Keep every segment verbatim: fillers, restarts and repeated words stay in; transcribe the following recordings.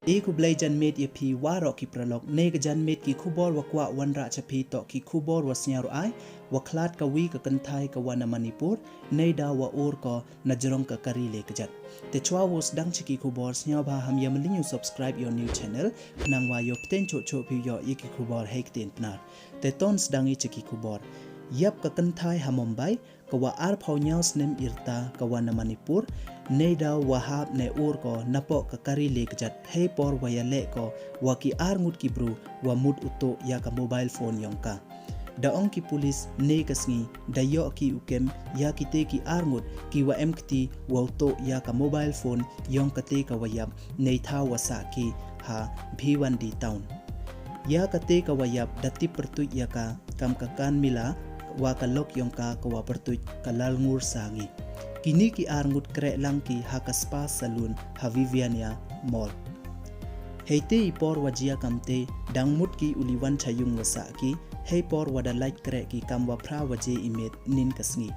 E khublei janmiet ya phi waroh ki paralok, ne ka janmiet ki khubor wa kwah wanrah cha phi toh ki khubor wa sniaw ai, wa khlad ka wi ka kynthai ka wa na Manipur, neidaw wa ur ko na jrong ka kari le kjat. Te chwa wow sdang cha ki khubor, sniawbha ham ya malin u subscribe ya u new channel, khnang wa yoh pten choh choh phi yoh ya ki khubor hei ktien Pnar. Te ton sdang i cha ki khubor. Yap ka kynthai ha Mumbai, ka wa arphaw ñiaw snem irta ka wa na Manipur, neidaw wa hap ne ur ko napoh ka kari le kjat, hei por wa ya leh ko wa ki ar ngut ki bru wa mut u tuh ya ka mobile phone yong ka. Da ong ki pulis ne ka sngi, da yoh ki u kem ya kite ki ar ngut ki wa em kti wa u tuh ya ka mobile phone yong kate ka wa yap, nei thaw wa sah ki ha Bhiwandi town. Ya kate ka wa yap da tip pyrtuit ya ka kam ka Kamila, wa ka lok yong ka ka wa pyrtuit ka Lalngur Sangi. Kini ki ar ngut kreh lang ki ha ka spa salon ha Viviania Mall. Hei te i por wa jia kamte, dang mut ki u li wan cha yung wa sah ki, hei por wa da lait kreh ki kam wa phra waje i miet nin ka sngi.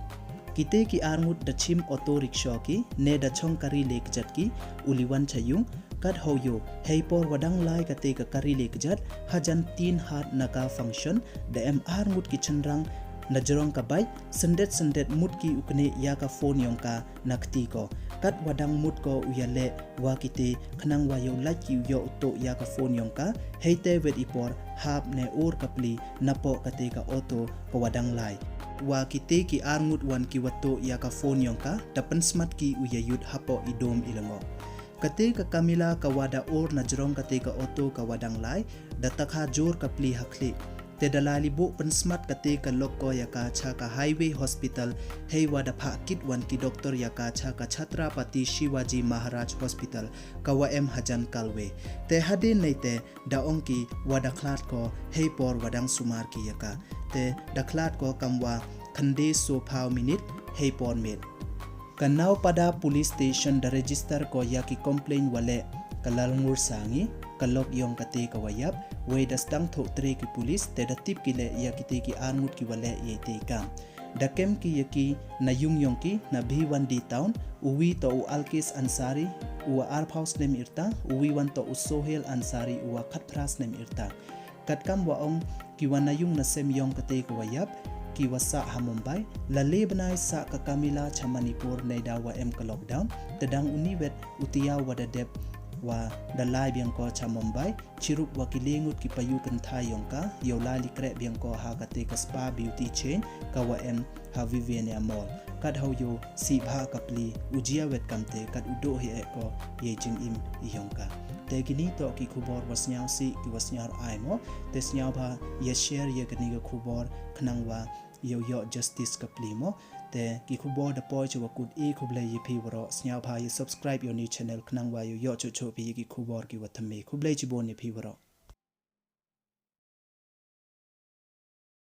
Kite ki ar ngut da chim auto rickshaw ki, ne da chong kari le kjat ki u li wan cha yung, kat how yoh, hei por wa dang lai kate ka kari le kjat, hajan tin hat na ka function, da em ar ngut ki chynrang na jrong ka bike, syndet syndet mut ki u knieh ya ka phone yong ka na kti ko. Kat wa dang mut ko u ya leh wa kite, khnang wa yow lait ki u yoh u tuh ya ka phone yong ka, hei te wet i por hap ne ur ka pli napoh kate ka auto ka wa dang lai. Wa kite ki ar ngut wan ki wa tuh ya ka phone yong ka, da pynsmat ki u ya yut hapoh i dum i lyngngoh. Kate ka Kamila ka wa da ur na jrong kate ka auto ka wa dang lai, da takha jur ka pli ha khlieh. Te da lai li buh pynsmat kate ka lok ko ya ka cha ka Highway Hospital, hei wa da phah kit wan ki doktor ya ka cha ka Chhatrapati Shivaji Maharaj Hospital, ka wa em hajan Kalwe. Te hadien nei te da ong ki wa da khlad ko hei por wa dang sumar ki ya ka. Te da khlad ko kam wa khyndai soo phaw minit hei por miet. Ka Naupada Police Station da register ko ya ki complaint wa leh ka Lalngur Sangi, ka lok yong kate ka wa yap, wei da sdang thoh tre ki pulis, te da tip ki leh ya kite ki ar ngut ki wa leh ya ite i kam. Da kem ki ya ki na yung yong ki na Bhiwandi town, u wi toh u Alkesh Ansari, u wa arphaw snem irta, u wi wan toh u Sohel Ansari, u wa khatphra snem irta. Katkam wa ong ki wa na yung na sem yong kate ka wa yap, ki wa sah ha Mumbai, la le bnai sah ka Kamila cha Manipur neidaw wa em ka lockdown, te dang uni wet u tiaw wa da dep wa da lai biang ko cha Mumbai, chirup wa ki le ngut ki payu kynthai yong ka, yow lai li kreh biang ko ha kate ka spa beauty chain ka wa em ha Viviania Mall. Kat how yoh sih bha ka pli, u jia wet kamte, kat u duh hi eh ko yei jingim i yong ka. Te kini toh ki khubor wa sniaw sih, ki wa sniaw ai mo. Te sniawbha ya share ya kani ka khubor, khnang wa yow yoh justice ka pli mo. Te ki khubor da poi cha wa kut, i khublei ya phi waroh, sniawbha ya subscribe ya u new channel, khnang wa yow yoh choh choh phi ya ki khubor ki wa thymme. Khublei chibun ya phi waroh.